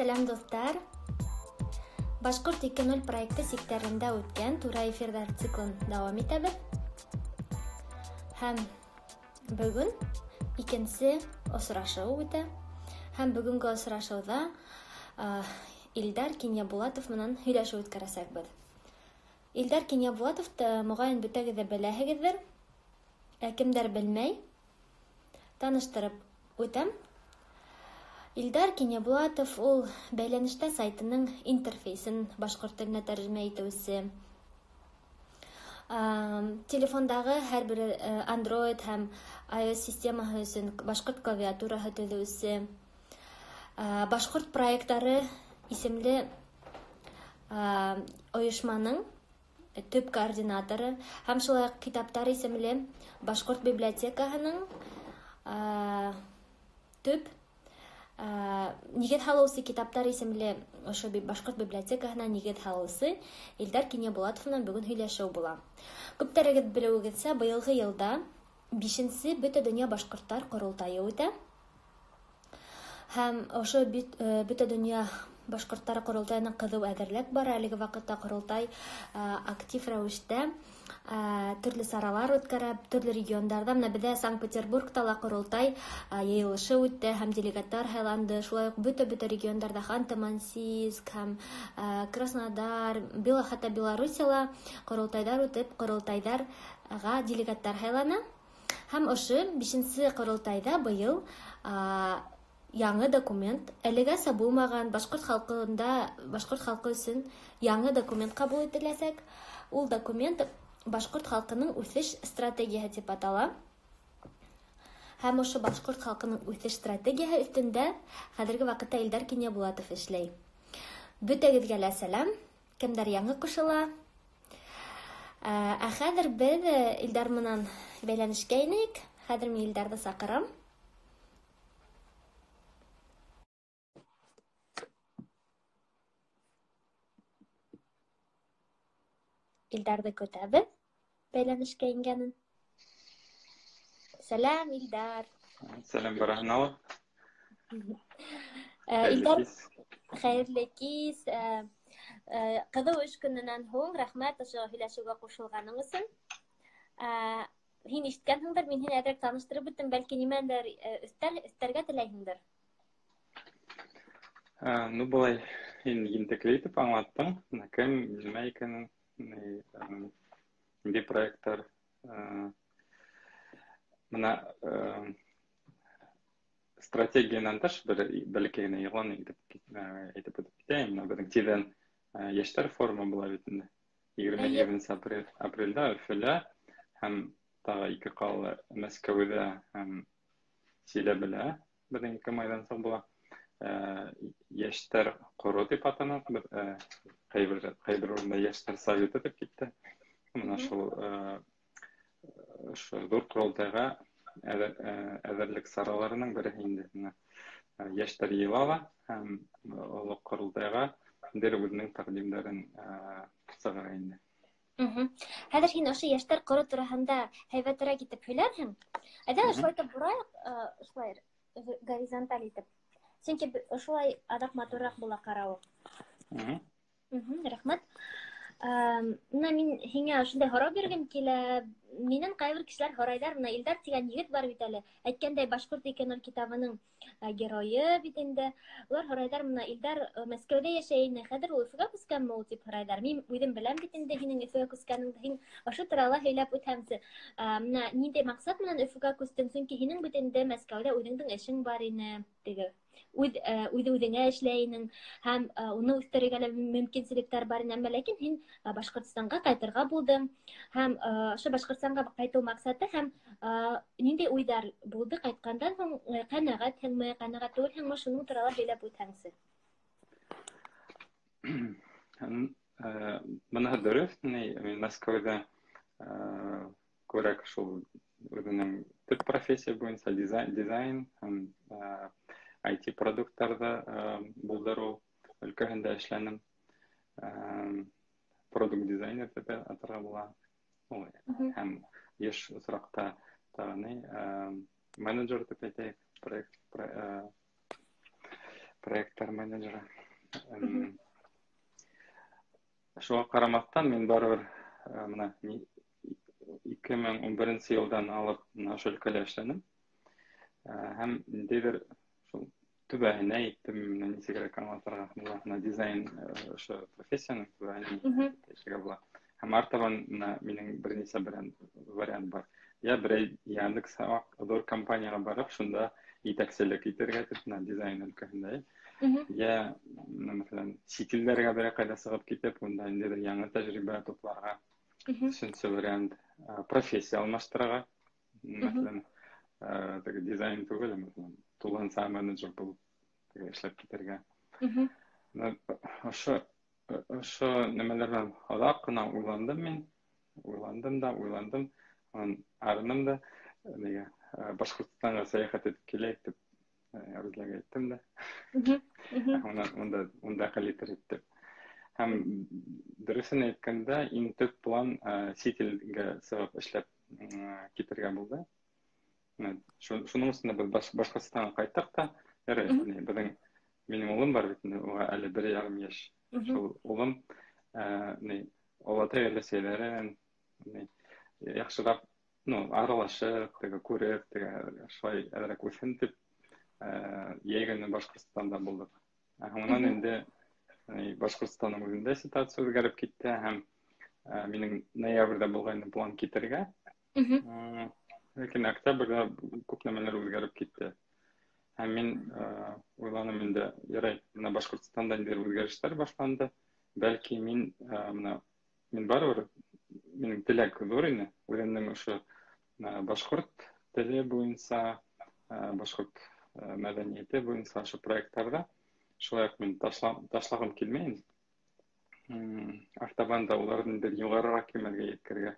Сәләм, дуҫтар! Башҡорт 2.0 проекты сиктәрендә үткән тура эфирҙар циклын дауам итәбеҙ. Һәм бөгөн икенсе осрашыу үтә. Һәм бөгөнгө осрашыуҙа Илдар Кинйәбулатов менән һөйләшеү үткәрәсәкбеҙ. Илдар Кинйәбулатовты моғайын бөтәгеҙ ҙә беләһегеҙҙер. Ә кемдәр белмәй, таныштырып үтәм. Илдар Кинйәбулатов ул Бәйләнештә сайтының интерфейсын башҡорт теленә тәржемә итеүсе. Телефондағы һәр бер Android һәм iOS системаһы өсөн башҡорт клавиатураһы төҙөүсе. Башҡорт проекттары исемле ойошманың төп координаторы һәм шулай уҡ Китаптар исемле башҡорт библиотекаһының төп нигеҙ һалыусы, Китаптар исемле ошо башҡорт библиотекаһына нигеҙ һалыусы Илдар Кинйәбулатов менән бөгөн һөйләшеү була. Күптәрегеҙ белеүегеҙсә, быйылғы йылда бишенсе Бөтә донъя башҡорттар ҡоролтайы үтә. Һәм ошо Бөтә донъя башҡорттары ҡоролтайына ҡыҙыу әҙерлек бара. Әлеге ваҡытта ҡоролтай актив рәүештә төрлө саралар үткәрә, төрлө региондарҙа. Бына беҙҙә Санкт-Петербургта ла ҡоролтай йыйылышы үтте һәм делегаттар һайланды. Шулай уҡ бөтә-бөтә региондарҙа Ханты-Мансийск һәм Краснодар, хатта Белоруссияла ҡоролтайҙар үтеп, ҡоролтайҙарға делегаттар һайлана. Һәм ошо бишенсе ҡоролтайҙа быйыл яңы документ, әлегәсә булмаған башҡорт халҡында, башҡорт халҡы өсөн яңы документ ҡабул ителәсәк. Ул документ башҡорт халҡының үҫеш стратегияһы тип атала. Һәм ошо башҡорт халҡының үҫеш стратегияһы өҫтөндә хәҙерге ваҡытта Илдар Кинйәбулатов эшләй. Бөтәгеҙгә лә сәләм, кемдәр яңы ҡушыла. Ә хәҙер беҙ Илдар менән бәйләнешкә инек. Хәҙер мин Илдарҙы саҡырам. Илдарҙы көтәбеҙ, бәйләнешкә ингәнен. Сәләм, Илдар. Сәләм барыһына ла. Илдар, хәйерле кис. Ҡыҙыу эш көнөнән һуң рәхмәт ошо һөйләшеүгә ҡушылғаның өсөн. Һин ишеткәнһеңдер, мин һине әҙерәк таныштырып үттем, бәлки нимәлер өҫтәргә теләйһеңдер. Ну, былай һин ентекле итеп аңлаттың, кем, нимә икәнен, ниндәй проекттар. Бына стратегиянан тыш бер бәләкәй генә иғлан әйтеп үтеп китәйем. Бына беҙҙең тиҙҙән йәштәр форумы була бит инде. 27 апрелдә Өфөлә һәм тағы ике ҡалала, Мәскәүҙә һәм Силәбелә беҙҙең ике майҙансыҡ була. Йәштәр ҡоро тип атана, ҡайбер урында йәштәр советы тип китте. Бына шул ошо ҙур ҡоролтайға әҙерлек сараларының береһе инде. Бына йәштәр йыйыла ла һәм оло ҡоролтайға бер үҙенең тәҡдимдәрен сығара инде. Хәҙер һин ошо йәштәр ҡоро тураһында һәйбәтерәк итеп һөйләрһең. Әйҙә шулай итеп бурайыҡ, шулай горизонталь итеп. Сөнки ошолай аҙаҡ матурыраҡ була ҡарауы. Рәхмәт. Бына мин һиңә ошондай һорау биргем килә. Минән ҡайбер кешеләр һорайҙар, бына Илдар тигән егет бар бит әле. Әйткәндәй, Башҡорт 2.0 китабының геройы бит инде. Улар һорайҙар, бына Илдар Мәскәүҙә йәшәй ине, хәҙер ул Өфөгә күскәнме ул тип һорайҙар. Мин үҙем беләм бит инде һинең Өфөгә күскәнеңде. Һин ошо турала һөйләп үтһәңсе. Бына ниндәй маҡсат менән Өфөгә күстең? Сөнки һинең бит инде Мәскәүҙә үҙеңдең эшең бар ине, теге үҙ үҙеңә эшләй инең һәм уны үҫтерергә лә мөмкинселектәр бар ине, әммә ләкин һин Башҡортостанға ҡайтырға булдың. Һәм ошо Башҡортостанға ҡайтыу маҡсаты һәм ниндәй уйҙар булды ҡайтҡандан һуң, ҡәнәғәтһеңме, ҡәнәғәт түгелһеңме, шуның турала һөйләп үтһәңсе. Быныһы дөрөҫ, мин Мәскәүҙә күберәк шул үҙенең төп профессия буйынса дизайн һәм IT продукттарҙы булдырыу өлкәһендә эшләнем. Продукт дизайнер тип атарға була. Һәм йыш осраҡта тағы ни, менеджер тип әйтәйек, проект. Проекттар менеджеры. Шуға ҡарамаҫтан, мин барыбер мына 2011 йылдан алып мына ошо өлкәлә эшләнем. Һәм ниндәйҙер шул түбәһенә еттем, менә нисегерәк аңлатырға була, мына дизайн ошо профессияның түбәһенә әйтергә була. Һәм артабан мына минең бер нисә вариант бар. Я берәй Яндекс ҙур компанияға барып, шунда етәкселек итергә тип, мына дизайн өлкәһендә. Я, мәҫәлән, сит илдәргә берәй ҡайҙа сығып китеп, унда ниндәйҙер яңы тәжрибә тупларға. Өсөнсө вариант профессия алмаштырырға. Мәҫәлән, теге дизайн түгел, мәҫәлән, тулыһынса менеджер булып эшләп китергә. Ошо нәмәләр менән оҙаҡ ҡына уйландым мин. Уйландым да, уйландым. Арыным да, нигә Башҡортостанға сәйәхәт итеп киләйек тип Рузиләгә әйттем дә. Унда хәл итер иттек. Һәм дөрөҫөн әйткәндә, иң төп план сит илгә сығып эшләп китергә булды. Шуның өсөн беҙ Башҡортостанға ҡайттыҡ та, ярай, беҙҙең минең улым бар бит инде, уға әле 1,5 йәш. Шул улым олатай өләсәйләрен яҡшыраҡ, ну, аралашып, теге күреп, теге шулай әҙерәк үҫһен тип, йәй көнө Башҡортостанда булдыҡ. Һуңынан инде Башҡортостандың үҙендә ситуация үҙгәреп китте һәм минең ноябрҙә булғайны план китергә. Ләкин октябрҙә күп нәмәләр үҙгәреп китте. Һәм мин уйланым инде, ярай, мына Башҡортостанда ниндәйҙер үҙгәрештәр башланды. Бәлки мин мына мин барыбер минең теләк ҙур ине, үҙемдең ошо башҡорт теле буйынса, башҡорт мәҙәниәте буйынса ошо проекттарҙа шулай уҡ мин ташлағым килмәй. Артабан да уларҙы инде юғарыраҡ кимәлгә еткерергә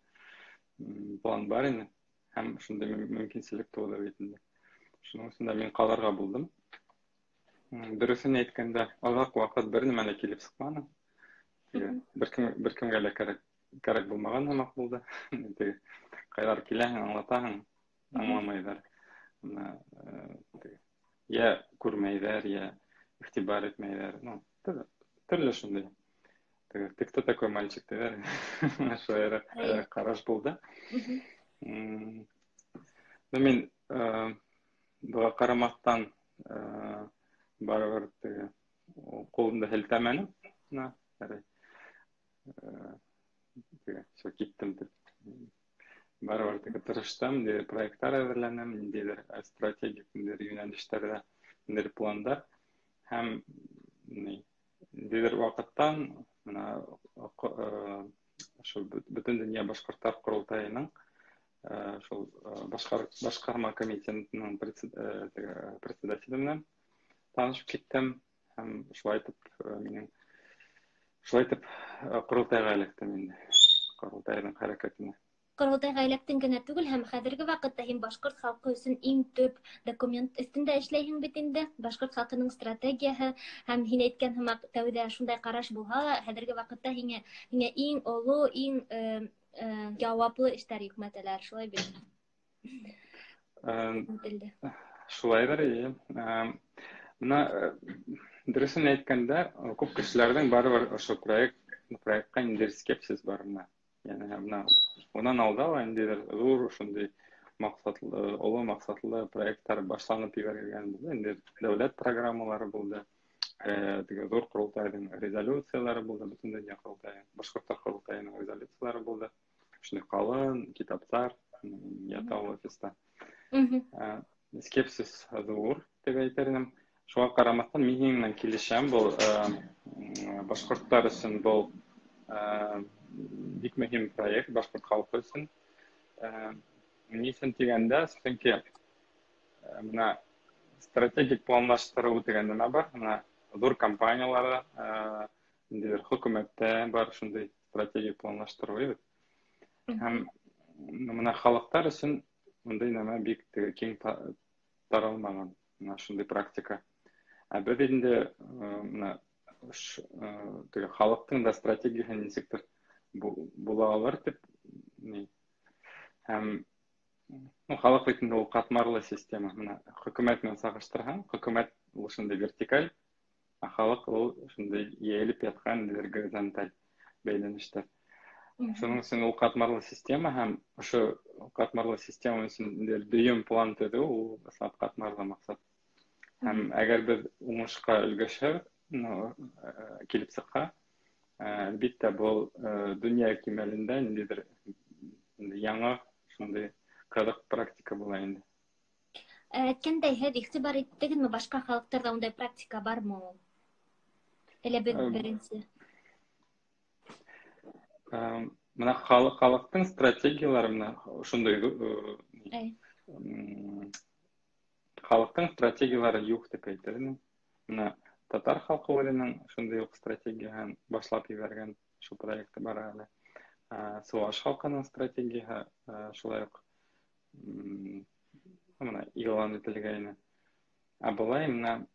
план бар ине. Һәм шундай мөмкинселек тыуҙы бит инде. Шуның өсөн дә мин ҡалырға булдым. Дөрөҫөн әйткәндә, оҙаҡ ваҡыт бер нәмә лә килеп сыҡманы. Бер кемгә лә кәрәк булмаған һымаҡ булды. Теге ҡайҙар киләһең, аңлатаһың, аңламайҙар. Мына, теге, йә күрмәйҙәр, йә иғтибар итмәйҙәр. Ну, төрлө шундай. Теге, ты кто такой мальчик, тиҙәр. Шулайыраҡ ҡараш булды. Ну, мин быға ҡарамаҫтан барыбер теге ҡулымды һелтәмәнем. Мына, ярай. Теге, всё, киттем тип. Барыбер теге тырыштым, ниндәйҙер проекттар әҙерләнем, ниндәйҙер стратегик, ниндәйҙер йүнәлештәрҙә, ниндәйҙер пландар. Һәм ниндәйҙер ваҡыттан мына шул бөтөн донъя башҡорттар ҡоролтайының шул башҡарма комитетының председателе менән танышып киттем. Һәм шулай итеп минең шулай итеп ҡоролтайға эләктем инде, ҡоролтайҙың хәрәкәтенә. Ҡоролтайға эләктең генә түгел, һәм хәҙерге ваҡытта һин башҡорт халҡы өсөн иң төп документ өҫтөндә эшләйһең бит инде, башҡорт халҡының стратегияһы. Һәм һин әйткән һымаҡ тәүҙә шундай ҡараш булһа ла, хәҙерге ваҡытта һиңә иң оло, иң яуаплы эштәр йөкмәтәләр, шулай бит? Шулайҙыр, эйе. Мына дөрөҫөн әйткәндә, күп кешеләрҙең барыбер ошо проектҡа ниндәйҙер скепсис бар мына. Йәнә мына унан алда ла ниндәйҙер ҙур ошондай маҡсатлы, оло маҡсатлы проекттар башланып ебәрелгән булды. Ниндәйҙер дәүләт программалары булды. Теге ҙур ҡоролтайҙың резолюциялары булды, бөтөн донъя ҡоролтайы, башҡорттар ҡоролтайының резолюциялары булды. Шундай ҡалын китаптар ята ул офиста. Скепсис ҙур тип әйтер инем. Шуға ҡарамаҫтан мин һинең менән килешәм, был башҡорттар өсөн был бик мөһим проект, башҡорт халҡы өсөн. Ни өсөн тигәндә, сөнки мына стратегик планлаштырыу тигән нәмә бар. Мына ҙур компанияларҙа, ниндәйҙер хөкүмәттә бар шундай стратегик планлаштырыу бит. Һәм мына халыҡтар өсөн ундай нәмә бик теге киң таралмаған, мына шундай практика. Ә беҙ инде мына теге халыҡтың да стратегияһы нисектер була алыр тип, ни. Һәм, ну, халыҡ бит инде ул ҡатмарлы система. Мына хөкүмәт менән сағыштырһаң, хөкүмәт ул шундай вертикаль Ә халыҡ ул шундай йәйелеп ятҡан ниндәйҙер горизонталь бәйләнештәр. Шуның өсөн ул ҡатмарлы система, һәм ошо ҡатмарлы система өсөн ниндәйҙер дөйөм план төҙөү ул ысынлап ҡатмарлы маҡсат. Һәм әгәр беҙ уңышҡа өлгәшһәк, килеп сыҡһа, әлбиттә, был донъя кимәлендә ниндәйҙер яңы шундай ҡыҙыҡ практика була инде. Әйткәндәй, һеҙ иғтибар иттегеҙме, башҡа халыҡтарҙа ундай практика бармы ул? Әллә беҙ беренсе? Бына халыҡтың стратегиялары менә ошондай, халыҡтың стратегиялары юҡ тип әйтер инем. Бына татар халҡы үҙенең шундай уҡ стратегияһын башлап ебәргән, шул проекты бар әле. Сыуаш халҡының стратегияһы шулай уҡ бына иғлан ителгәйне. Ә былай бына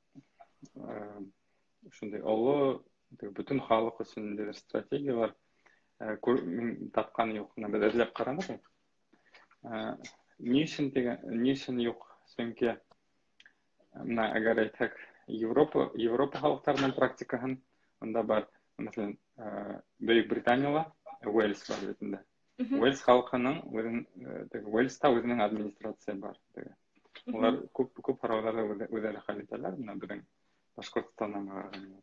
шундай оло бөтөн халыҡ өсөн ниндәйҙер стратегиялар мин тапҡан юҡ. Бына беҙ эҙләп ҡараныҡ. Ни өсөн тигән, ни өсөн юҡ? Сөнки бына әгәр әйтһәк, Европа халыҡтарының практикаһын, унда бар, мәҫәлән, Бөйөк Британияла Уэльс бар бит инде. Уэльс халҡының үҙен, теге Уэльста үҙенең администрация бар. Теге. Улар күп һорауҙарҙы үҙҙәре хәл итәләр. Бына беҙҙең Башҡортостандан ҡарағанда.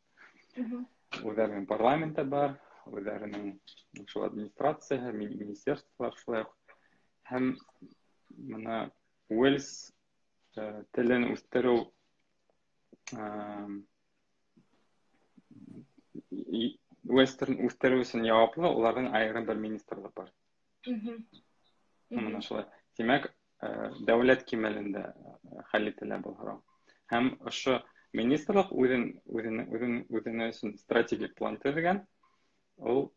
Үҙҙәренең парламенты бар, үҙҙәренең шул администрацияһы, министерстволар шулай уҡ. Һәм бына Уэльс телен үҫтереү, Уэльс телен үҫтереү өсөн яуаплы уларҙың айырым бер министрлыҡ бар. Бына шулай. Тимәк, дәүләт кимәлендә хәл ителә был һорау. Һәм ошо министрлыҡ үҙен өсөн стратегик план төҙөгән. Ул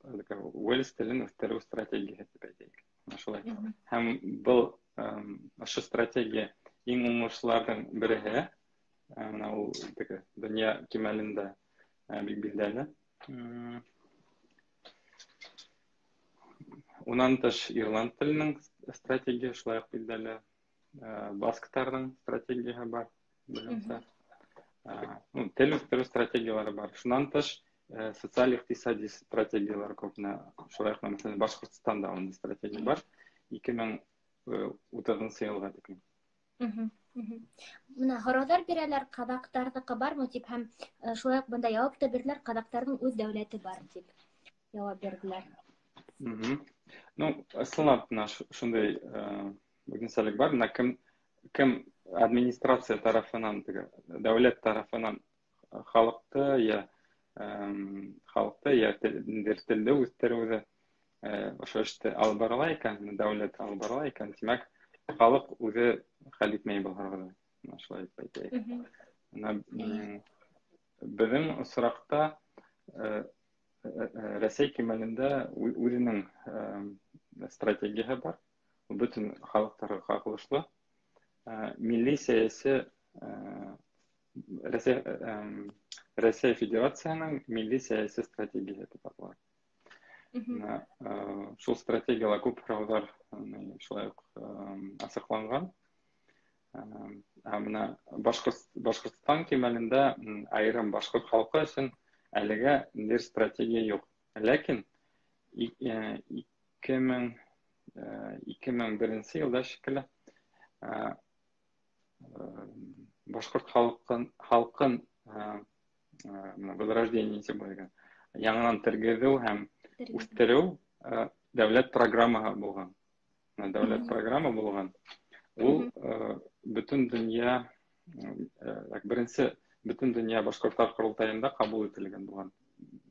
Уэльс телен үҫтереү стратегияһы тип әйтәйек. Бына шулай. Һәм был ошо стратегия иң уңышлыларҙың береһе. Бына ул теге донъя кимәлендә бик билдәле. Унан тыш ирланд теленең стратегияһы шулай уҡ билдәле. Басктарҙың стратегияһы бар, белемсә. Тел үҫтереү стратегиялары бар. Шунан тыш, социаль-иҡтисади стратегиялар күп. Менә шулай уҡ, мәҫәлән, Башҡортостанда ундай стратегия бар. Ике мең утыҙынсы йылға тиклем. Бына һорауҙар бирәләр, ҡаҙаҡтарҙыҡы бармы тип, һәм шулай уҡ бында яуап та бирҙеләр, ҡаҙаҡтарҙың үҙ дәүләте бар тип яуап бирҙеләр. Ну, ысынлап, бына шундай үҙенсәлек бар. Бына кем администрация тарафынан, теге дәүләт тарафынан халыҡты я ниндәйҙер телде үҫтереүҙе, ошо эште алып барыла икән, дәүләт алып барыла икән, тимәк, халыҡ үҙе хәл итмәй был һорауҙы. Бына шулай итеп әйтәйек. Бына, беҙҙең осраҡта, Рәсәй кимәлендә үҙенең стратегияһы бар. Ул бөтөн халыҡтарға ҡағылышлы. Милли сәйәси, Рәсәй Федерацияһының милли сәйәси стратегияһы тип атала. Бына, шул стратегияла күп һорауҙар, шулай уҡ, асыҡланған. Ә бына Башҡортостан кимәлендә, айырым башҡорт халҡы өсөн әлегә ниндәйҙер стратегия юҡ. Ләкин ике мең беренсе йылда шикелле, башҡорт халҡын, бына возрождение тип әйткән, яңынан тергеҙеү һәм үҫтереү, дәүләт программаһы булған. Бына дәүләт программа булған. Ул, бөтөн донъя, беренсе бөтөн донъя башҡорттар ҡоролтайында ҡабул ителгән булған.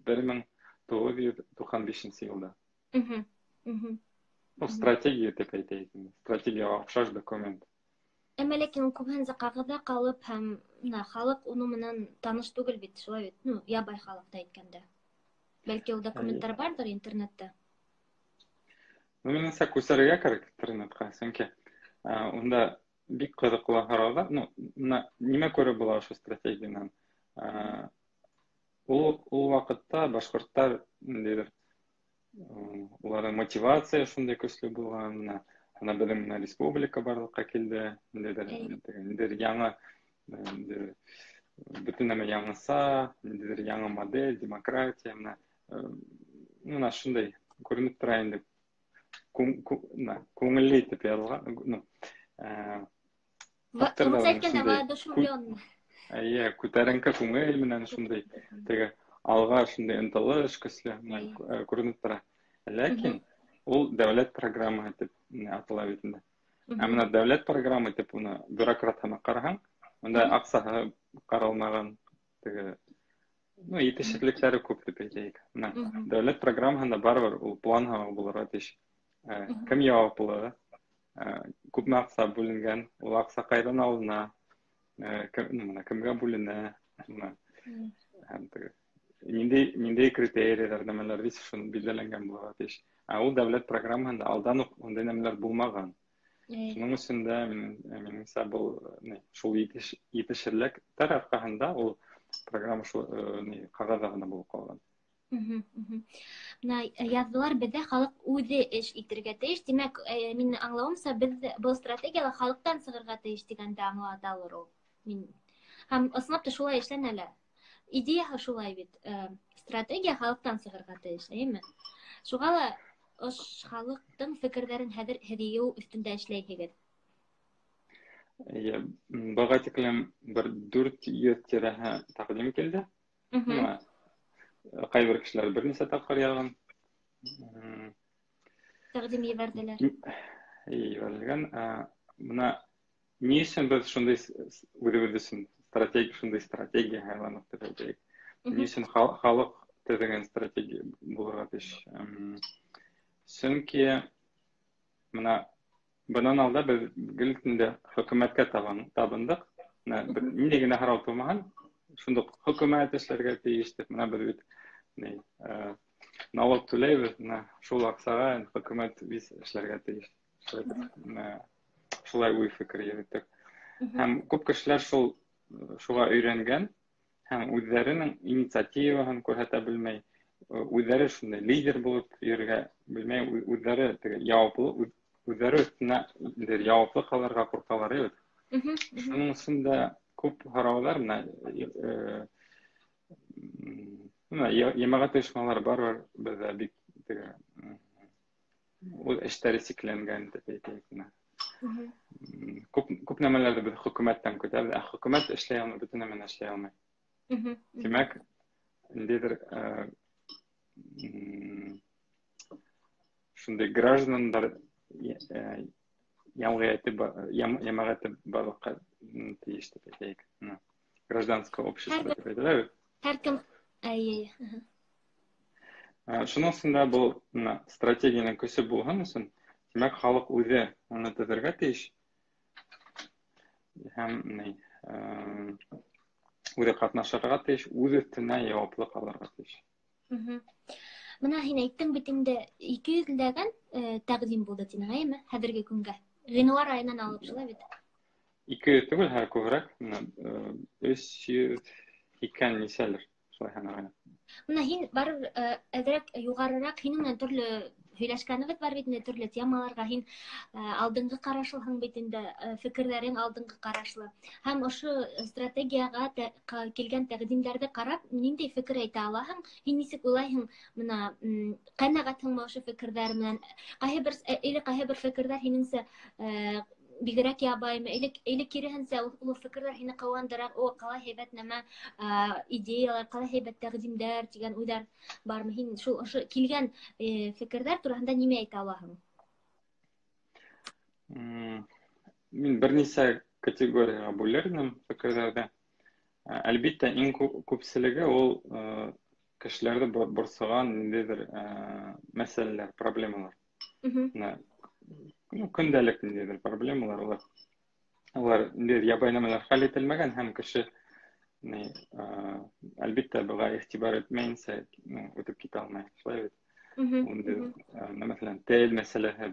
Бер мең туғыҙ йөҙ туҡһан бишенсе йылда. Ну, стратегия тип әйтәйек инде. Стратегияға оҡшаш документ. Әммә ләкин ул күбеһенсә ҡағыҙҙа ҡалып һәм бына халыҡ уның менән таныш түгел бит, шулай бит? Ну, ябай халыҡта әйткәндә. Бәлки ул документтар барҙыр интернетта? Ну, минеңсә, күсерергә кәрәк интернетҡа, сөнки, унда бик ҡыҙыҡлы һорауҙар. Ну, бына нимә күреп була ошо стратегиянан? Ул ваҡытта башҡорттар ниндәйҙер, уларҙың мотивация шундай көслө булған, бына беҙҙең менән республика барлыҡҡа килде, ниндәйҙер, ниндәйҙер яңы, ниндәйҙер Бөтөн нәмә яңыса, ниндәйҙер яңы модель, демократия, менә менә шундай күренеп тора инде. Күңелле итеп яҙылған, ну, воодушевленно. Эйе, күтәренке күңел менән шундай теге алға шундай ынтылыш көслө күренеп тора. Ләкин ул дәүләт программаһы тип атала бит инде. Ә менә дәүләт программы тип уны бюрократ һымаҡ ҡараһаң, унда аҡсаһы ҡаралмаған, теге, ну, етешһеҙлектәре күп тип әйтәйек. Менә дәүләт программаһында барыбер ул план һымаҡ булырға тейеш. Кем яуаплы, күпме аҡса бүленгән, ул аҡса ҡайҙан алына, кемгә бүленә, һәм теге ниндәй критерийҙар, нәмәләр бит шуны билдәләнгән булырға тейеш. Ә ул дәүләт программаһында алдан уҡ ундай нәмәләр булмаған. Шуның өсөн дә минеңсә был шул етешһеҙлектәр арҡаһында ул программа шул ҡағыҙҙа ғына булып ҡалған. Бына яҙҙылар, беҙҙә халыҡ үҙе эш итергә тейеш. Тимәк, мин аңлауымса, беҙ был стратегияла халыҡтан сығырға тейеш тигәнде аңлаталыр ул. Мин һәм ысынлап та шулай эшләнә лә. Идеяһы шулай бит. Стратегия халыҡтан сығырға тейеш, әйеме? Шуға ла ошо халыҡтың фекерҙәрен хәҙер һеҙ йыйыу өҫтөндә эшләйһегеҙ. Эйе, быға тиклем бер 400 тирәһе тәҡдим килде. Ҡайбер кешеләр бер нисә тапҡыр яҙған. Тәҡдим ебәрҙеләр. Ебәрелгән. Бына ни өсөн беҙ шундай үҙебеҙ өсөн стратегия, шундай стратегия һайланыҡ тип әйтәйек. Ни өсөн халыҡ төҙөгән стратегия булырға тейеш? Сөнки бына бынан алда беҙ гел инде хөкүмәткә табындыҡ. Бына ниндәй генә һорау тыумаһын, шундуҡ хөкүмәт эшләргә тейеш тип, бына беҙ бит налог түләйбеҙ, бына шул аҡсаға хөкүмәт бит эшләргә тейеш. Шулай уй фекер йөрөттөк. Һәм күп кешеләр шуға өйрәнгән һәм үҙҙәренең инициативаһын күрһәтә белмәй, үҙҙәре шундай лидер булып йөрөргә белмәй, үҙҙәре теге яуаплы, үҙҙәре өҫтөнә яуаплы ҡалырға ҡурҡалар бит. Шуның өсөн дә күп һорауҙар менә йәмәғәт ойошмалары барыбер беҙҙә бик теге ул эштәре сикләнгән тип әйтәйек. Күп нәмәләрҙе беҙ хөкүмәттән көтәбеҙ, ә хөкүмәт эшләй алмай, бөтөн нәмәне эшләй алмай. Тимәк, ниндәйҙер шундай граждандар йәмғиәте йәмәғәте барлыҡҡа тейеш тип әйтәйек. Гражданское общество тип әйтәләр бит. Һәр кем, эйе. Шуның өсөн дә был стратегияның көсө булһын өсөн, тимәк, халыҡ үҙе уны төҙөргә тейеш. Һәм үҙе ҡатнашырға тейеш, үҙ өҫтөнә яуаплы ҡалырға тейеш. Бына һин әйттең бит инде 200 ләгән тәҡдим булды тинең, әйеме? Хәҙерге көнгә. Ғинуар айынан алып шулай бит. 200 түгел, һәр күберәк, менә 300 икән нисәлер, шулай һанағайны. Бына һин барыбер әҙерәк юғарыраҡ, һинең менән төрлө һөйләшкәнебеҙ бар бит инде, төрлө темаларға һин алдынғы ҡарашлыһың бит инде, фекерҙәрең алдынғы ҡарашлы. Һәм ошо стратегияға килгән тәҡдимдәрҙе ҡарап, ниндәй фекер әйтә алаһың? Һин нисек уйлайһың, бына ҡәнәғәтһеңме ошо фекерҙәр менән? Ҡайһы бер или ҡайһы бер фекерҙәр һинеңсә бигерәк ябаймы, или киреһенсә ул фекерҙәр һине ҡыуандыра, о, ҡалай һәйбәт нәмә, идеялар, ҡалай һәйбәт тәҡдимдәр тигән уйҙар бармы? Һин шул ошо килгән фекерҙәр тураһында нимә әйтә алаһың? Мин бер нисә категорияға бүлер инем фекерҙәрҙе. Әлбиттә, иң күпселеге ул кешеләрҙе борсоған ниндәйҙер мәсьәләләр, проблемалар. Ну, көндәлек ниндәйҙер проблемалар, улар ниндәйҙер ябай нәмәләр хәл ителмәгән, һәм кеше әлбиттә быға иғтибар итмәйенсә үтеп китә алмай, шулай бит. Ундай, мәҫәлән, тел мәсьәләһе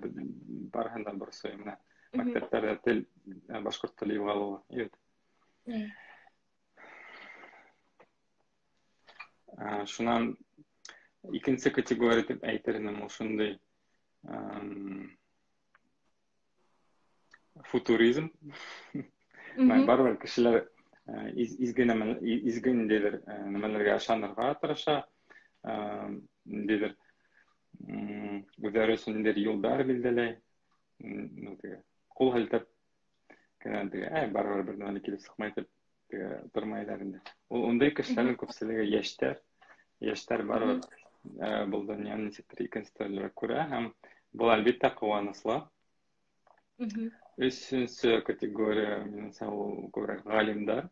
барыһын да борсой, менә мәктәптәрҙә тел, башҡорт теле юғалыуы, бит. Шунан икенсе категория тип әйтер инем, ул шундай футуризм. Барыбер кешеләр Изге изге ниндәйҙер нәмәләргә ышанырға тырыша, ниндәйҙер үҙҙәре өсөн ниндәйҙер юлдар билдәләй, ну, теге ҡул һелтәп кенә теге, барыбер бер нәмә килеп сыҡмай тип теге тормайҙар инде. Ул ундай кешеләрҙең күпселеге йәштәр. Йәштәр барыбер был донъяны нисектер икенсе төрлөрәк күрә, һәм был, әлбиттә, ҡыуаныслы. Өсөнсө категория, минеңсә, ул күберәк ғалимдар.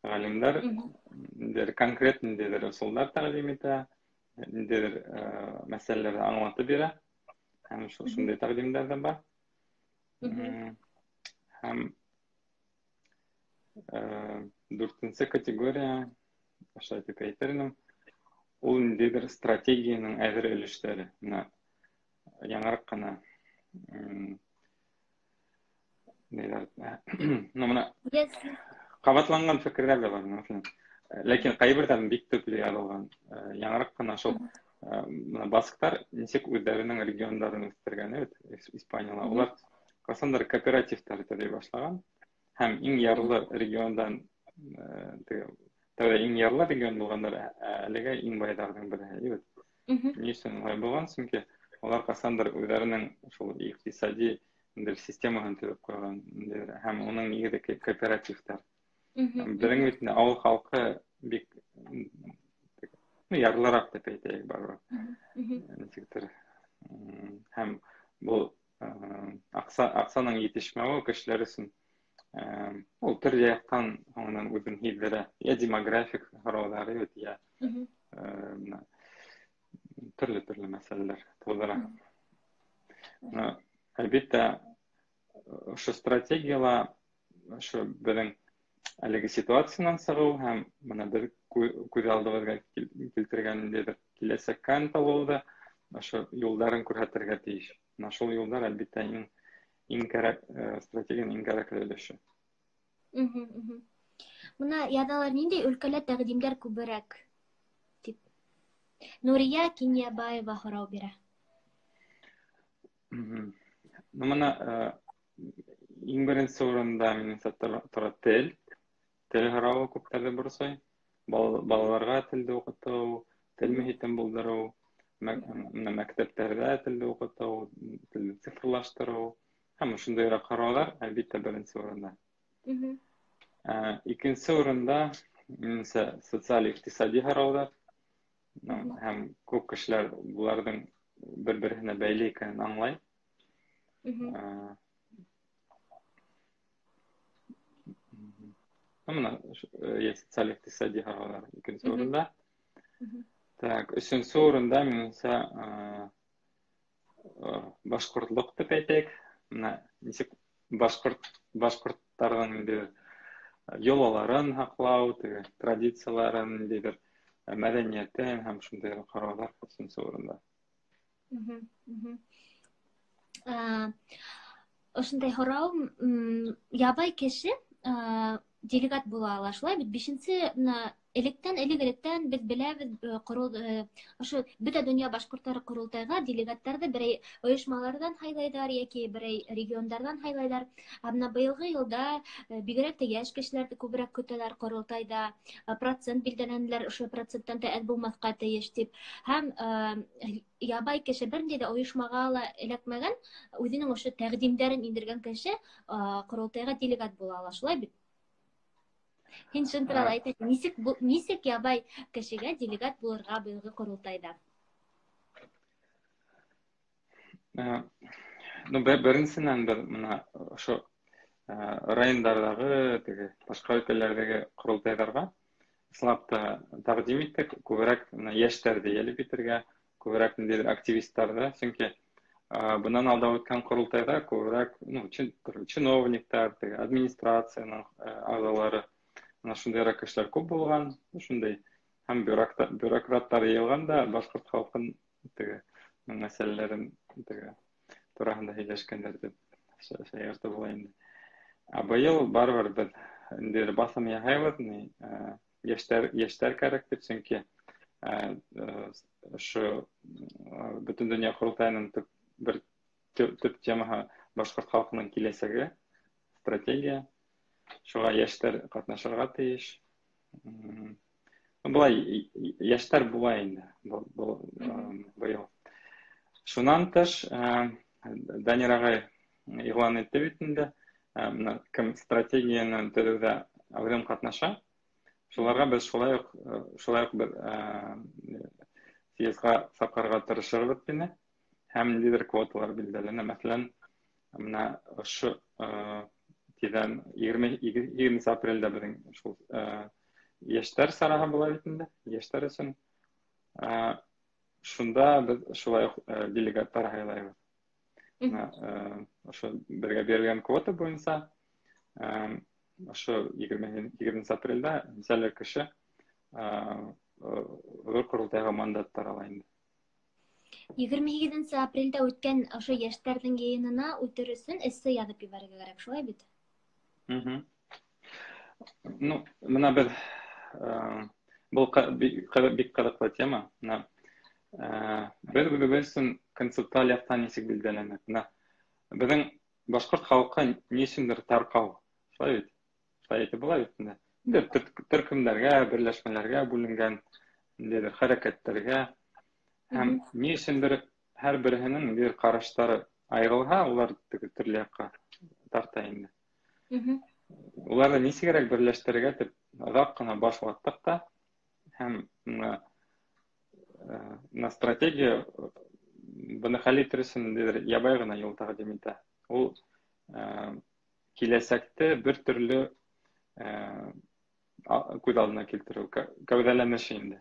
Ғалимдар ниндәйҙер конкрет ниндәйҙер ысулдар тәҡдим итә, ниндәйҙер мәсьәләләрҙе аңлатып бирә. Һәм шундай тәҡдимдәр ҙә бар. Һәм дүртенсе категория, ошолай тип әйтер инем, ул ниндәйҙер стратегияның әҙер өлөштәре. Бына яңыраҡ ҡына ну, бына ҡабатланған фекерҙәр ҙә бар, мәҫәлән. Ләкин ҡайберҙәрен бик төплө яҙылған. Яңыраҡ ҡына шул бына басктар нисек үҙҙәренең региондарын үҫтергән бит Испанияла. Улар ҡасандыр кооперативтар төҙөй башлаған һәм иң ярлы региондан, теге тәүҙә иң ярлы регион булғандар, әлегә иң байҙарҙың береһе бит. Ни өсөн улай булған? Сөнки улар ҡасандыр үҙҙәренең шул иҡтисади ниндәйҙер системаһын төҙөп ҡуйған, һәм уның нигеҙе кооперативтар. Беҙҙең бит инде ауыл халҡы бик, ну, ярлыраҡ тип әйтәйек барыбер. Нисектер. Һәм был аҡсаның етешмәүе кешеләр өсөн ул төрлө яҡтан һуңынан үҙен һиҙҙерә. Йә демографик һорауҙары бит, йә төрлө-төрлө мәсьәләләр тыуҙыра. Әлбиттә, ошо стратегияла ошо беҙҙең әлеге ситуациянан сығыу һәм бына беҙ күҙ алдыбыҙға килтергән ниндәйҙер киләсәккә ынтылыуҙы ошо юлдарын күрһәтергә тейеш. Бына шул юлдар, әлбиттә, иң кәрәк, стратегияның иң кәрәкле өлөшө. Бына яҙалар, ниндәй өлкәлә тәҡдимдәр күберәк тип. Нурия Кинйәбаева һорау бирә. Ну, бына иң беренсе урында, минеңсә, тора тел. Тел һорауы күптәрҙе борсой. Балаларға телде уҡытыу, тел мөхитен булдырыу, бына мәктәптәрҙә телде уҡытыу, телде цифрлаштырыу һәм ошондайыраҡ һорауҙар, әлбиттә, беренсе урында. Икенсе урында, минеңсә, социаль иҡтисади һорауҙар. Һәм күп кешеләр уларҙың бер-береһенә бәйле икәнен аңлай. Бына социаль иҡтисади һорауҙар икенсе урында. Так, өсөнсө урында, минеңсә, башҡортлоҡ тип әйтәйек. Бына нисек башҡорттарҙың ниндәйҙер йолаларын һаҡлау, теге традицияларын, ниндәйҙер мәҙәниәтен һәм шундай һорауҙар өсөнсө урында. Ошондай һорау, ябай кеше делегат була ала, шулай бит? Бишенсе, бына электән, элек-электән беҙ беләбеҙ, ошо бөтә донъя башҡорттары ҡоролтайға делегаттарҙы берәй ойошмаларҙан һайлайҙар йәки берәй региондарҙан һайлайҙар. Ә бына быйылғы йылда бигерәк тә йәш кешеләрҙе күберәк көтәләр ҡоролтайҙа, процент билдәләнеләр, ошо проценттан да әҙ булмаҫҡа тейеш тип. Һәм ябай кеше, бер ниндәй ҙә ойошмаға ла эләкмәгән, үҙенең ошо тәҡдимдәрен индергән кеше ҡоролтайға делегат була ала, шулай бит? Һин шын турала әйт, нисек ябай кешегә делегат булырға быйылғы ҡоролтайҙа? Ну, беренсенән, беҙ бына ошо райондарҙағы, теге башҡа өлкәләрҙәге ҡоролтайҙарға ысынлап та тәҡдим иттек, күберәк бына йәштәрҙе йәлеп итергә, күберәк ниндәйҙер активистарҙы, сөнки бынан алда үткән ҡоролтайҙа күберәк, ну, төрлө чиновниктар, теге администрацияның ағзалары, бына шундайыраҡ кешеләр күп булған, шундай һәм бюрократтар йыйылған да башҡорт халҡын теге мәсьәләләрен теге тураһында һөйләшкәндәр тип шаяртып була инде. Ә быйыл барыбер беҙ ниндәйҙер баҫым яһайбыҙ, йәштәр кәрәк тип, сөнки ошо бөтөн донъя ҡоролтайының бер төп темаһы башҡорт халҡының киләсәге, стратегия. Шуға йәштәр ҡатнашырға тейеш. Былай йәштәр була инде быйыл. Шунан тыш, Данир ағай иғлан итте бит инде, бына кем стратегияны төҙөүҙә әүҙем ҡатнаша, шуларға беҙ шулай уҡ беҙ съездға саҡырырға тырышырбыҙ тине. Һәм ниндәйҙер квоталар билдәләнә. Мәҫәлән, бына ошо тиҙҙән 20 апрелдә беҙҙең шул йәштәр сараһы була бит инде, йәштәр өсөн. Шунда беҙ шулай уҡ делегаттар һайлайбыҙ. Ошо беҙгә бирелгән квота буйынса ошо 20 апрелдә нисәлер кеше ҙур ҡоролтайға мандаттар ала инде. 28 апрелдә үткән ошо йәштәрҙең йыйынына үтер өсөн эссе яҙып ебәрергә кәрәк, шулай бит? Ну, бына беҙ был бик ҡыҙыҡлы тема. Бына беҙ үҙебеҙ өсөн концептуаль яҡтан нисек билдәләнә? Бына беҙҙең башҡорт халҡы ни өсөндөр тарҡау, шулай бит? Шулай әйтеп була бит инде. Төркөмдәргә, берләшмәләргә бүленгән, ниндәйҙер хәрәкәттәргә. Һәм ни өсөндөр һәр береһенең ниндәйҙер ҡараштары айырылһа, улар төрлө яҡҡа тарта инде. Уларҙы нисегерәк берләштерергә тип оҙаҡ ҡына баш ваттыҡ та, һәм на стратегия быны хәл итер өсөн ниндәйҙер ябай ғына юл тәҡдим итә. Ул киләсәкте бер төрлө күҙ алдына килтереү, кәүҙәләнеше инде.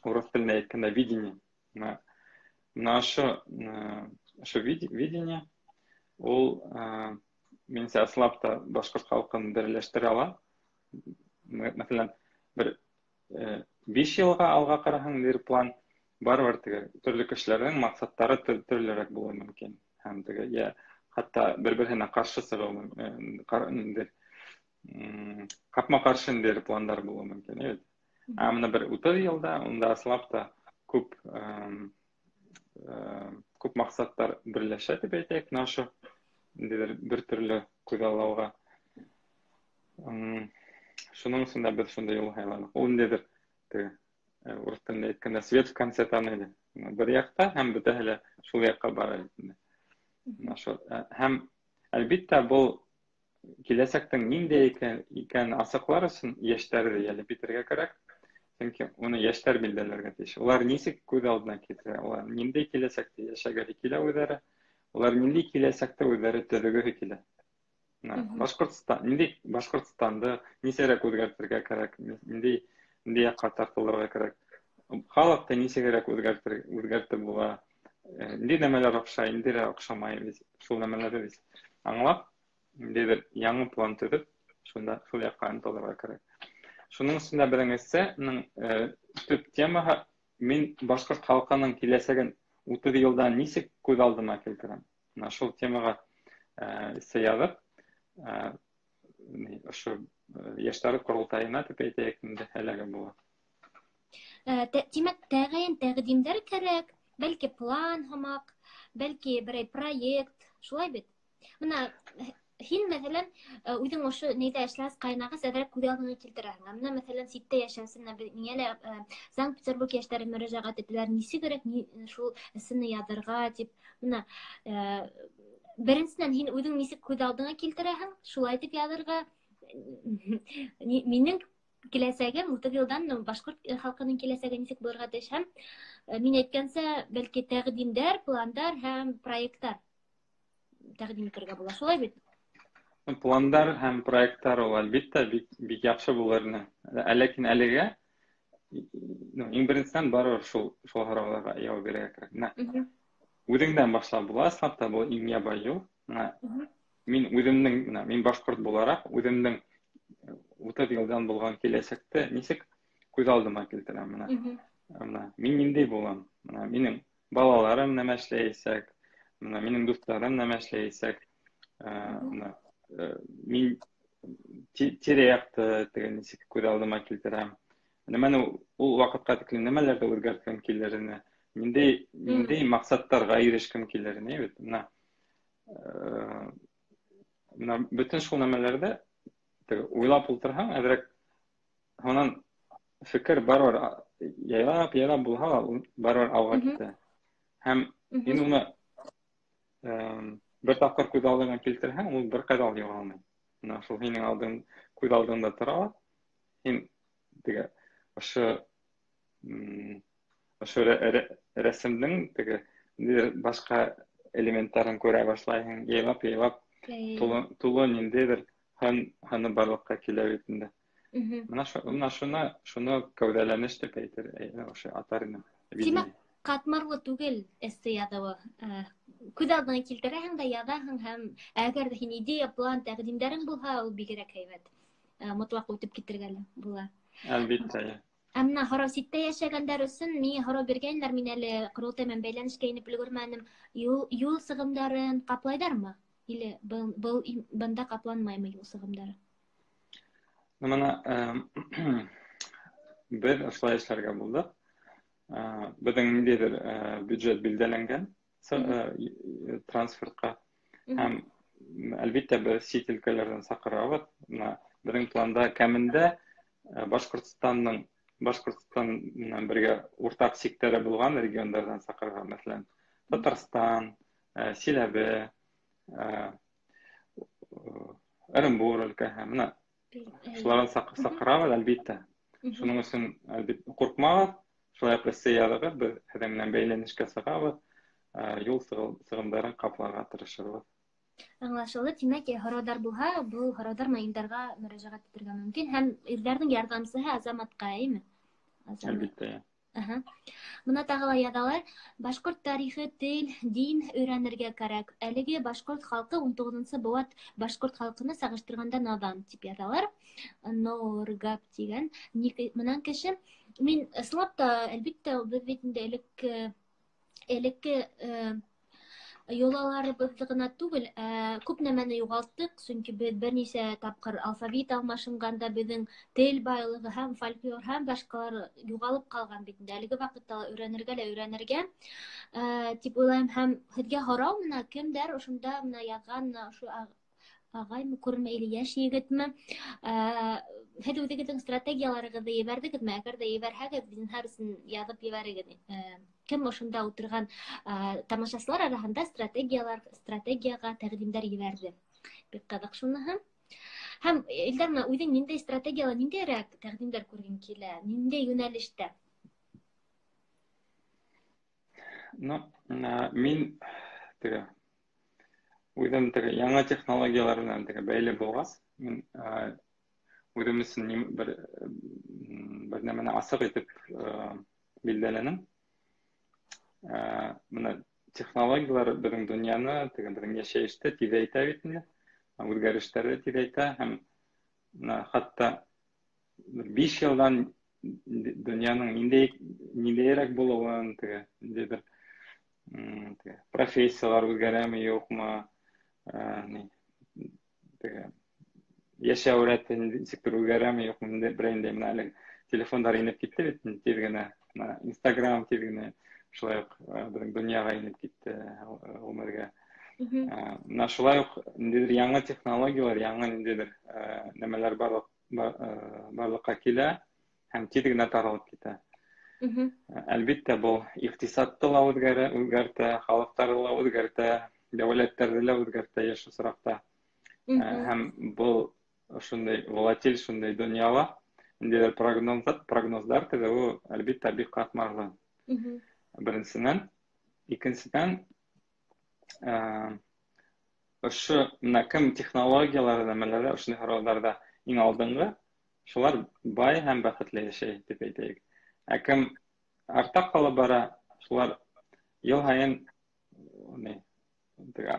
Урыҫ телендә әйткәндә видение. Бына ошо видение ул минеңсә ысынлап та башҡорт халҡын берләштерә ала. Мәҫәлән, бер 5 йылға алға ҡараһаң, бер план барыбер теге төрлө кешеләрҙең маҡсаттары төрлөрәк булыуы мөмкин. Һәм теге йә хатта бер-береһенә ҡаршы сығыуы ниндәйҙер, ҡапма-ҡаршы ниндәйҙер пландар булыуы мөмкин, әйе бит? Ә бына бер 30 йылда унда ысынлап та күп маҡсаттар берләшә тип әйтәйек, бына ошо ниндәйҙер бер төрлө күҙаллауға. Шуның өсөн дә беҙ шундай юл һайланыҡ. Ул ниндәйҙер теге, урыҫ телендә әйткәндә свет в конце тоннеля. Бер яҡта һәм бөтәһе лә шул яҡҡа бара инде. Бына шул, һәм әлбиттә был киләсәктең ниндәй икәнен асыҡлар өсөн йәштәрҙе йәлеп итергә кәрәк. Сөнки уны йәштәр билдәләргә тейеш. Улар нисек күҙ алдына килтерә, улар ниндәй киләсәктә йәшәгеһе килә үҙҙәре, улар ниндәй киләсәктә үҙҙәре төҙөгөһө килә. Башҡортостан, ниндәй Башҡортостанды нисәрәк үҙгәртергә кәрәк, ниндәй яҡҡа тартылырға кәрәк, халыҡты нисегерәк үҙгәртеп була, ниндәй нәмәләр оҡшай, ниндәйҙәр оҡшамай, беҙ шул нәмәләрҙе беҙ аңлап, ниндәйҙер яңы план төҙөп, шул яҡҡа ынтылырға кәрәк. Шуның өсөн дә беҙҙең эссеның төп темаһы мин башҡорт халҡының киләсәген 30 йылдан нисек күҙ алдыма килтерәм. Бына шул темаға эссе яҙып, ошо йәштәр ҡоролтайына тип әйтәйек инде, әләге була. Тимәк, тәғәйен тәҡдимдәр кәрәк, бәлки план һымаҡ, бәлки берәй проект, шулай бит? Бына һин, мәҫәлән, үҙең ошо нейҙә эшләс, ҡайнағас әҙерәк күҙ алдыңа килтерәһең. Ә бына, мәҫәлән, ситтә йәшәүсе, бына беҙ миңә лә Санкт-Петербург йәштәре мөрәжәғәт итәләр, нисегерәк шул эссене яҙырға тип. Бына, беренсенән, һин үҙең нисек күҙ алдыңа килтерәһең, шулай итеп яҙырға. Минең киләсәгем 30 йылдан башҡорт халҡының киләсәге нисек булырға тейеш һәм, мин әйткәнсә, бәлки тәҡдимдәр, пландар һәм проекттар тәҡдим итергә була, шулай бит? Пландар һәм проекттар ул әлбиттә бик яҡшы булыр ине. Ләкин әлегә, иң беренсенән барыбер шул һорауҙарға яуап бирергә кәрәк. Менә үҙеңдән башлап була, ысынлап та был иң ябай юл. Менә мин үҙемдең, менә мин башҡорт булараҡ, үҙемдең 30 йылдан булған киләсәкте нисек күҙ алдыма килтерәм, менә. Менә мин ниндәй булам? Менә минең балаларым нәмә эшләйәсәк, менә минең дуҫтарым нәмә эшләйәсәк, менә мин тирә-яҡты теге нисек күҙ алдыма килтерәм. Нәмәне ул ваҡытҡа тиклем нәмәләрҙе үҙгәрткем килер ине, ниндәй маҡсаттарға ирешкем килер ине, бит. Менә бөтөн шул нәмәләрҙе Уйлап ултырһаң, әҙерәк һунан фекер барыбер яйлап яйлап булһа ла, барыбер алға китә. Һәм һин уны бер тапҡыр күҙ алдыңа килтерһәң, ул бер ҡайҙа ла юғалмай. Бына шул һинең алдың, күҙ алдыңда тора ла. Һин теге ошо ошо рәсемдең теге ниндәйҙер башҡа элементтарын күрә башлайһың, яйлап яйлап тулы, тулы ниндәйҙер һын һыны барлыҡҡа килә бит инде. Бына бына шуны кәүҙәләнеш тип әйтер, ошо атар инем. Тимәк, ҡатмарлы түгел эссе яҙыуы. Күҙ алдыңа килтерәһең дә яҙаһың, һәм әгәр ҙә һин идея, план, тәҡдимдәрең булһа, ул бигерәк һәйбәт. Мотлаҡ үтеп китергә лә була. Әлбиттә. Ә мына һорау: ситтә йәшәгәндәр өсөн миңә һорау биргәйнеләр, мин әле ҡоролтай менән бәйләнешкә инеп өлгөрмәнем. Юл сығымдарын ҡаплайҙармы? Или был бында ҡапланмаймы юл сығымдары? Бына беҙ ошолай эшләргә булдыҡ. Беҙҙең ниндәйҙер бюджет билдәләнгән транспортҡа, һәм әлбиттә беҙ сит өлкәләрҙән саҡырабыҙ. Бына беҙҙең планда кәмендә Башҡортостан менән бергә уртаҡ сиктәре булған региондарҙан саҡырырға, мәҫәлән, Татарстан, Силәбе, Ырымбур өлкәһе, бына шуларҙан саҡырабыҙ, әлбиттә. Шуның өсөн, әлбиттә, ҡурҡмағыҙ, шулай уҡ эссе яҙығыҙ, беҙ һеҙҙең менән бәйләнешкә сығабыҙ, юл сығымдарын ҡапларға тырышырбыҙ. Аңлашылды. Тимәк, һорауҙар булһа, был һорауҙар менән Илдарға мөрәжәғәт итергә мөмкин, һәм Илдарҙың ярҙамсыһы Азаматҡа, әйме? Азамат. Әлбиттә. Аһа. Бына тағы ла яҙалар: башҡорт тарихы, тел, дин өйрәнергә кәрәк. Әлеге башҡорт халҡы 19-нсы быуат башҡорт халҡына сағыштырғанда наҙан, тип яҙалар. Норгап тигән менән кеше. Мин ысынлап та, әлбиттә, беҙ бит инде элекке йолаларыбыҙҙы ғына түгел, ә күп нәмәне юғалттыҡ, сөнки беҙ бер нисә тапҡыр алфавит алмашынғанда беҙҙең тел байлығы һәм фольклор һәм башҡалар юғалып ҡалған бит инде. Әлеге ваҡытта ла өйрәнергә лә өйрәнергә тип уйлайым. Һәм һеҙгә һорау: мына кемдәр ошонда мына яҙған, ошо ағаймы күренмәй или йәш егетме, һеҙ үҙегеҙҙең стратегияларығыҙҙы ебәрҙегеҙме? Әгәр ҙә ебәрһәгеҙ, зинһар өсөн яҙып ебәрегеҙ. Кем ошонда ултырған тамашасылар араһында стратегияға тәҡдимдәр ебәрҙе? Бик ҡыҙыҡ шуныһы. Һәм, Илдар, мына үҙең ниндәй стратегияла, ниндәйерәк тәҡдимдәр күргең килә? Ниндәй йүнәлештә? Ну, мин теге үҙем теге яңы технологиялар менән теге бәйле булғас, мин үҙем өсөн бер нәмәне асыҡ итеп билдәләнем. Бына технологиялар беҙҙең донъяны, теге беҙҙең йәшәйеште тиҙәйтә бит инде, үҙгәрештәрҙе тиҙәйтә, һәм бына хатта 5 йылдан донъяның ниндәйерәк булыуын, теге ниндәйҙер теге профессиялар үҙгәрәме, юҡмы, теге йәшәү рәте нисектер үҙгәрәме, юҡмы, берәй ниндәй. Бына әле телефондар инеп китте бит тиҙ генә, бына Инстаграм тиҙ генә шулай уҡ беҙҙең донъяға инеп китте, ғүмергә. Бына шулай уҡ ниндәйҙер яңы технологиялар, яңы ниндәйҙер нәмәләр барлыҡҡа килә һәм тиҙ генә таралып китә. Әлбиттә, был иҡтисадты ла үҙгәртә, халыҡтарҙы ла үҙгәртә, дәүләттәрҙе лә үҙгәртә йыш осраҡта. Һәм был ошондай волатиль шундай донъяла ниндәйҙер прогноздар төҙөү, әлбиттә, бик ҡатмарлы. Беренсенән, икенсенән, ошо мына кем технологиялар нәмәләрҙә, ошондай һорауҙарҙа иң алдынғы, шулар бай һәм бәхетле йәшәй, тип әйтәйек. Ә кем артта ҡалып бара, шулар йыл һайын теге,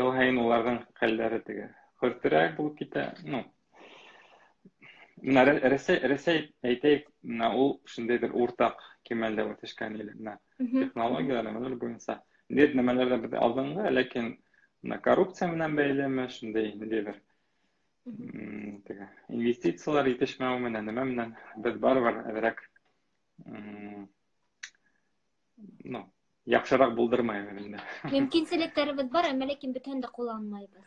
йыл һайын уларҙың хәлдәре теге хөртөрәк булып китә. Ну, бына Рәсәй әйтәйек, бына ул шундайҙыр уртаҡ кимәлдә үҫешкән ил, бына технологиялар нәмәләр буйынса. Ниндәйҙер нәмәләрҙә беҙ алдынғы, ләкин бына коррупция менән бәйлеме, шундай ниндәйҙер теге инвестициялар етешмәү менән, нәмә менән беҙ барыбер әҙерәк ну, яҡшыраҡ булдырмайбыҙ инде. Мөмкинселектәребеҙ бар, әммә ләкин бөтәһен дә ҡулланмайбыҙ.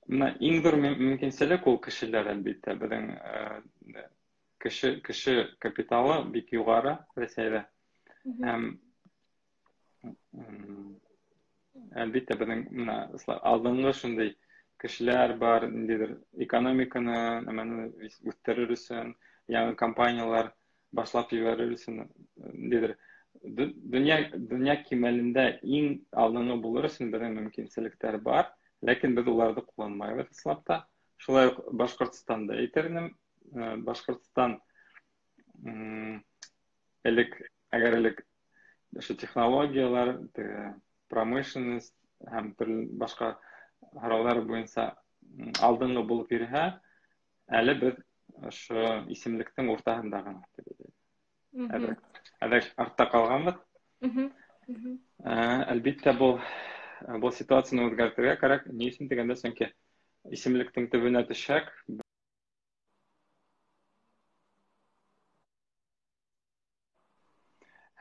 Менә иң ҙур мөмкинселек ул кешеләр, әлбиттә, беҙҙең кеше капиталы бик юғары Рәсәйҙә. Һәм әлбиттә беҙҙең менә алдынғы шундай кешеләр бар, ниндәйҙер экономиканы нәмәне үҫтерер өсөн, яңы компаниялар башлап ебәрер өсөн, ниндәйҙер донъя кимәлендә иң алдынғы булыр өсөн беҙҙең мөмкинселектәр бар, ләкин беҙ уларҙы ҡулланмайбыҙ ысынлап та. Шулай уҡ Башҡортостанда әйтер инем, Башҡортостан элек, әгәр элек ошо технологиялар, промышленность һәм төрлө башҡа һорауҙар буйынса алдынғы булып йөрөһә, әле беҙ ошо исемлектең уртаһында ғына тип әйтәйек. Әҙерәк артта ҡалғанбыҙ. Әлбиттә, был ситуацияны үҙгәртергә кәрәк. Ни өсөн тигәндә, сөнки исемлектең төбөнә төшһәк,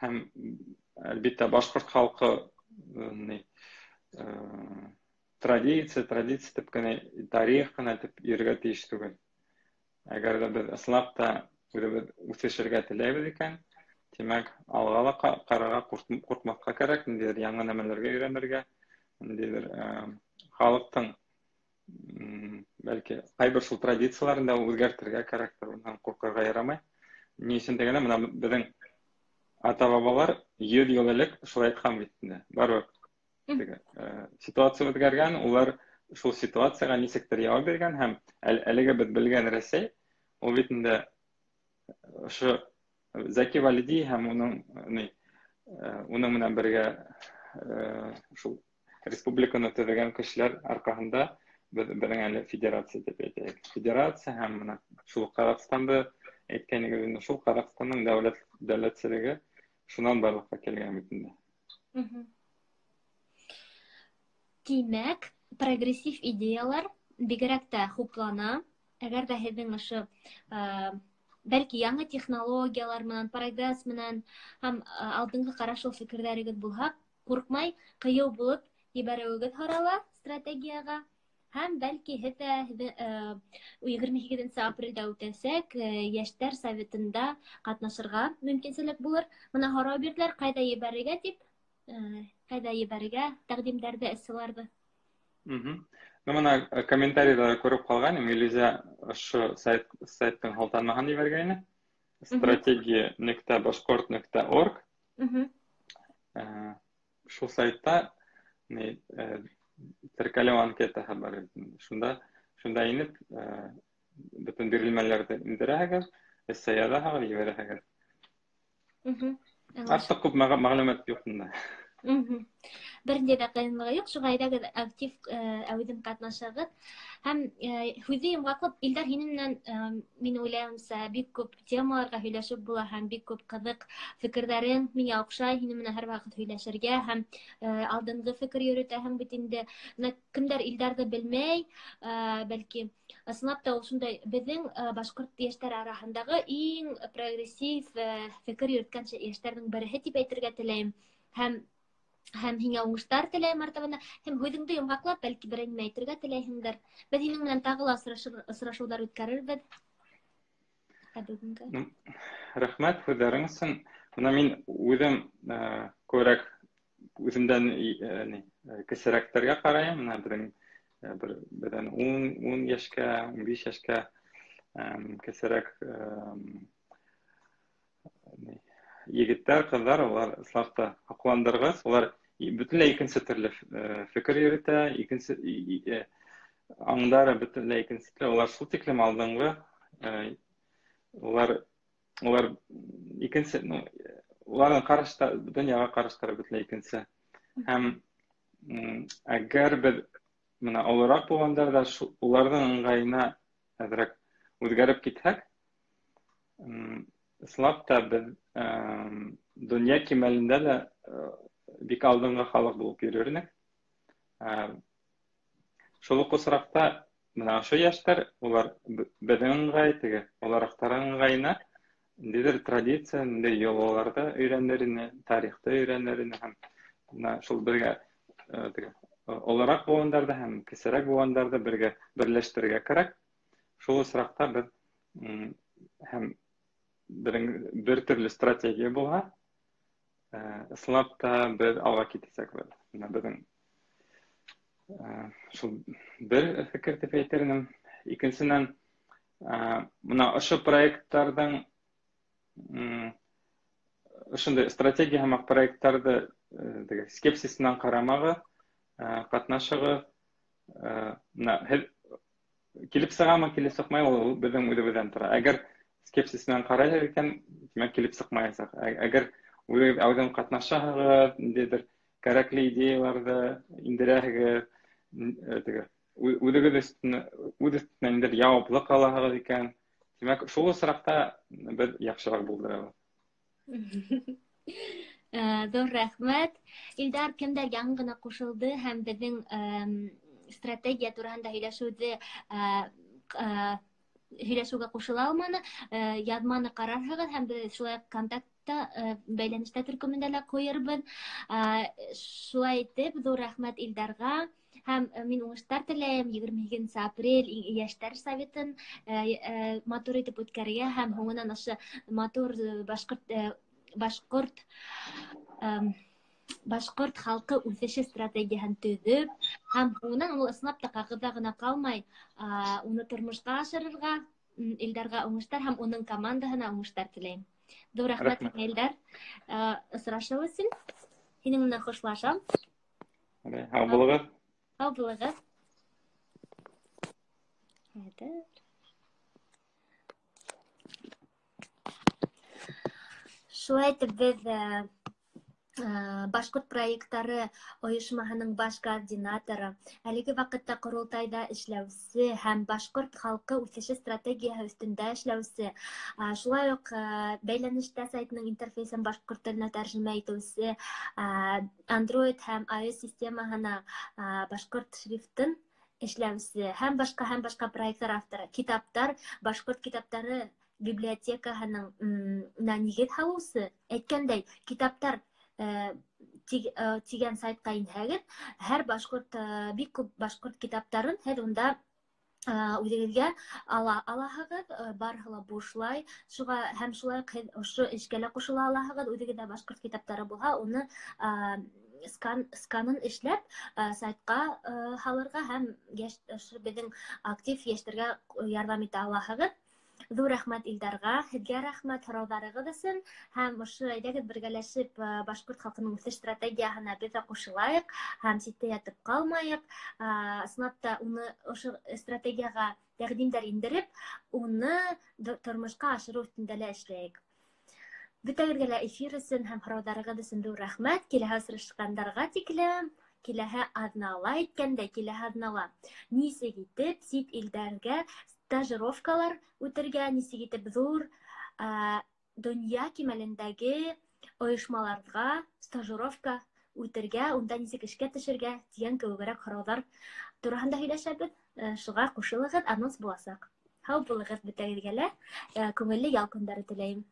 һәм әлбиттә башҡорт халҡы традиция тип кенә, тарих ҡына тип йөрөргә тейеш түгел. Әгәр ҙә беҙ ысынлап та үҙебеҙ үҫешергә теләйбеҙ икән, тимәк, алға ла ҡарарға ҡурҡмаҫҡа кәрәк, ниндәйҙер яңы нәмәләргә өйрәнергә, ниндәйҙер халыҡтың бәлки ҡайбер шул традицияларын да үҙгәртергә кәрәктер, унан ҡурҡырға ярамай. Ни өсөн тигәндә, бына беҙҙең ата-бабалар 100 йыл элек шулай әйткән бит инде. Барыбер теге ситуация үҙгәргән, улар шул ситуацияға нисектер яуап биргән, һәм әлеге беҙ белгән Рәсәй, ул бит инде ошо Зәки Вәлиди һәм уның менән бергә шул республиканы төҙөгән кешеләр арҡаһында беҙҙең әле федерация тип әйтәйек. Федерация һәм бына шул Ҡаҙағстанды әйткәнегеҙ инде, шул Ҡаҙағстандың дәүләтселеге шунан барлыҡҡа килгән бит инде. Тимәк, прогрессив идеялар бигерәк тә хуплана. Әгәр ҙә һеҙҙең ошо, бәлки яңы технологиялар менән, прогресс менән һәм алдынғы ҡарашлы фекерҙәрегеҙ булһа, ҡурҡмай, ҡыйыу булып ебәреүегеҙ һорала стратегияға. Һәм бәлки һеҙ ҙә, 28 апрелдә үтәсәк йәштәр советында ҡатнашырға мөмкинселек булыр. Бына һорау бирҙеләр, ҡайҙа ебәрергә тип, ҡайҙа ебәрергә тәҡдимдәрҙе, эсселарҙы. Бына комментарийҙа күреп ҡалғайным, Илиза ошо сайттың һылтамаһын ебәргәйне. Стратегия нөктә башҡорт нөктә орг. Шул сайтта теркәлеү анкетаһы бар ине. Шунда инеп, бөтөн бирелмәләрҙе индерәһегеҙ, эссе яҙаһығыҙ, ебәрәһегеҙ. Артыҡ күп мәғлүмәт юҡ унда. Бер ниндәй ҙә ҡыйынлығы юҡ, шуға әйҙәгеҙ актив әүҙем ҡатнашығыҙ. Һәм һүҙҙе йомғаҡлап, Илдар, һинең менән, мин уйлайымса, бик күп темаларға һөйләшеп була һәм бик күп ҡыҙыҡ фекерҙәрең миңә оҡшай, һинең менән һәр ваҡыт һөйләшергә һәм алдынғы фекер йөрөтәһең бит инде. Бына кемдәр Илдарҙы белмәй, бәлки ысынлап та ул шундай беҙҙең башҡорт йәштәре араһындағы иң прогрессив фекер йөрөткән йәштәрҙең береһе тип әйтергә теләйем. Һәм һиңә уңыштар теләйем артабан. Һәм һүҙеңде йомғаҡлап, бәлки берәй нимә әйтергә теләйһеңдер. Беҙ һинең менән тағы ла осрашыуҙар үткәрербеҙ. Ә бөгөнгә? Рәхмәт һүҙҙәрең өсөн. Бына мин үҙем күберәк үҙемдән кесерәктәргә ҡарайым. Бына беҙҙең беҙҙән ун йәшкә, ун биш йәшкә кесерәк егеттәр, ҡыҙҙар, улар ысынлап та һоҡландырғыс. Улар бөтөнләй икенсе төрлө фекер йөрөтә, икенсе аңдары бөтөнләй икенсе төрлө. Улар шул тиклем алдынғы, улар икенсе, ну, уларҙың ҡараштары, донъяға ҡараштары бөтөнләй икенсе. Һәм әгәр беҙ бына олораҡ булғандар ҙа уларҙың ыңғайына әҙерәк үҙгәреп китһәк, ысынлап та беҙ донъя кимәлендә лә бик алдынғы халыҡ булып йөрөр инек. Шул уҡ осраҡта бына ошо йәштәр, улар беҙҙең ыңғай, теге олораҡтар ыңғайына ниндәйҙер традиция, ниндәй йолаларҙы өйрәнер ине, тарихты өйрәнер ине һәм бына шул беҙгә теге Олораҡ быуындарҙы һәм кесерәк быуындарҙы бергә берләштерергә кәрәк. Шул осраҡта беҙ һәм бер төрлө стратегия булһа, ысынлап та беҙ алға китәсәкбеҙ. Бына беҙҙең шул бер фекер тип әйтер инем. Икенсенән, бына ошо проекттарҙың ошондай стратегия һымаҡ проекттарҙы теге скепсис менән ҡарамағыҙ, ҡатнашығыҙ. Бына һеҙ килеп сығамы, килеп сыҡмай, ул беҙҙең үҙебеҙҙән тора. Әгәр скепсис менән ҡарайһығыҙ икән, тимәк, килеп сыҡмаясаҡ. Әгәр үҙегеҙ әүҙем ҡатнашаһығыҙ, ниндәйҙер кәрәкле идеяларҙы индерәһегеҙ, теге үҙегеҙ өҫтөнә, үҙ өҫтөнә ниндәйҙер яуаплыҡ алаһығыҙ икән, тимәк, шул осраҡта беҙ яҡшыраҡ булдырабыҙ. Ҙур рәхмәт. Илдар, кемдәр яңы ғына ҡушылды һәм беҙҙең стратегия тураһында һөйләшеүгә ҡушыла алманы, яҙманы ҡарарһығыҙ һәм беҙ шулай уҡ контактта, бәйләнештә төркөмөндә лә ҡуйырбыҙ. Шулай итеп, ҙур рәхмәт Илдарға. Һәм мин уңыштар теләйем. 28 апрель йәштәр советын матур итеп үткәрергә һәм һуңынан ошо матур башҡорт халҡы үҫеше стратегияһын төҙөп, һәм һуңынан ул ысынлап та ҡағыҙҙа ғына ҡалмай, уны тормошҡа ашырырға, Илдарға уңыштар һәм уның командаһына уңыштар теләйем. Ҙур рәхмәт, Рәхмәт. Илдар, осрашыу өсөн. Һинең менән хушлашам. Һау булығыҙ. Һау булығыҙ. Хәҙер. Шулай итеп, беҙ Башҡорт проекттары ойошмаһының баш координаторы, әлеге ваҡытта ҡоролтайҙа эшләүсе һәм башҡорт халҡы үҫеше стратегияһы өҫтөндә эшләүсе, шулай уҡ бәйләнештә сайтының интерфейсын башҡорт теленә тәржемә итеүсе, Android һәм iOS системаһына, башҡорт шрифтын эшләүсе һәм башҡа һәм башҡа проекттар авторы, китаптар, башҡорт китаптары библиотекаһының нигеҙ һалыусы, әйткәндәй, китаптар тигән сайтҡа инһәгеҙ, һәр башҡорт, бик күп башҡорт китаптарын һеҙ унда үҙегеҙгә ала алаһығыҙ, барыһы ла бушлай. Шуға һәм шулай уҡ һеҙ ошо эшкә лә ҡушыла алаһығыҙ. Үҙегеҙҙә башҡорт китаптары булһа, уны сканын эшләп, сайтҡа һалырға һәм ошо беҙҙең актив йәштәргә ярҙам итә алаһығыҙ. Ҙур рәхмәт Илдарға, һеҙгә рәхмәт һорауҙарығыҙ өсөн һәм ошо әйҙәгеҙ бергәләшеп башҡорт халҡының үҫеш стратегияһына беҙ ҙә ҡушылайыҡ һәм ситтә ятып ҡалмайыҡ. Ысынлап та уны ошо стратегияға тәҡдимдәр индереп, уны тормошҡа ашырыу өҫтөндә лә эшләйек. Бөтәгеҙгә лә эфир өсөн һәм һорауҙарығыҙ өсөн ҙур рәхмәт. Киләһе осрашҡандарға тиклем, киләһе аҙнала әйткәндәй, киләһе аҙнала нисек итеп сит илдәргә стажировкалар үтергә, нисек итеп ҙур донъя кимәлендәге ойошмаларға стажировка үтергә, унда нисек эшкә төшөргә тигән кеүегерәк һорауҙар тураһында һөйләшәбеҙ. Шуға ҡушылығыҙ, анонс буласаҡ. Һау булығыҙ бөтәгеҙгә лә, күңелле ял көндәре теләйем.